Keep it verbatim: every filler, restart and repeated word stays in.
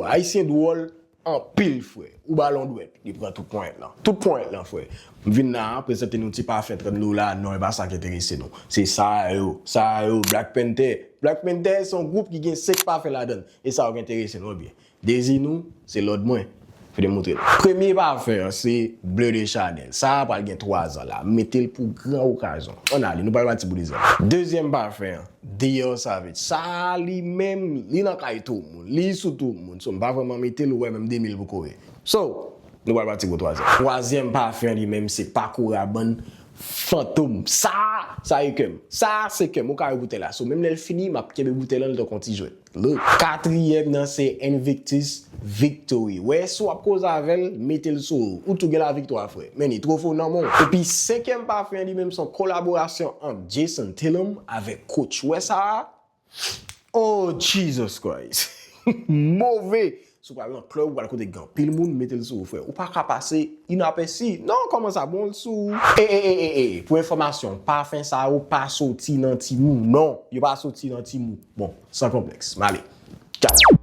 Ayisyen dwòl anpil, frè. Ou ba l yon dwèt, li pran tout ponyèt lan. Tout ponyèt lan, frè. M vin la a, prezante nou ti pafen trant dola, non, e pa sa k enterese nou. Se sa yo, sa yo, Black Panther. Black Panther se yon gwoup ki gen senk pafen ladan l. E sa yo k enterese nou, ebyen. Dezi nou, se lòd mwen. Fè de moutre nou. Premye pafen an, se Bleu de Chanel. Sa a pral gen twa zan la. M mete l pou gran okazyon. Ann ale, nou pral pati pou dezan. Dezyèm pafen an, Dior Sauvage. Sa a li menm, li nan kay tout moun. Li sou tout moun. So, m pa vrèman mete l, ou wè menm de mil poko ye. So, nou pral pati pou twa zan. Twazyèm pafen an li menm, se Paco Rabanne Fantôme. Sa a, sa e kè m. Sa a se kè m. Ou ka wè boutèy la. So, menm lè l fini, m ap kenbe boutèy lan, li tankou yon ti jwèt. Look. Katriyèm nan se Invictus Victory. Wè, si w ap koze avè l, mete l sou ou. Ou tou gen laviktwa, frè. Men ni twofo nan men w. Epi senkyèm pafen an li menm se yon kolaborasyon ant Jason Tillum avèk Coach. Wè sa a? Oh, Jesus Christ. Move. Si w pral nan club, ou pral kote gen anpil moun, mete l sou ou, frè. Ou pa ka pase inapèsi. Non, kòman sa bon l sou ou? E, e, e, e, e, pou enfòmasyon, pafen sa yo pa soti nan Temu. Non, yo pa soti nan Temu. Bon, san konplèks. M ale. Tchao.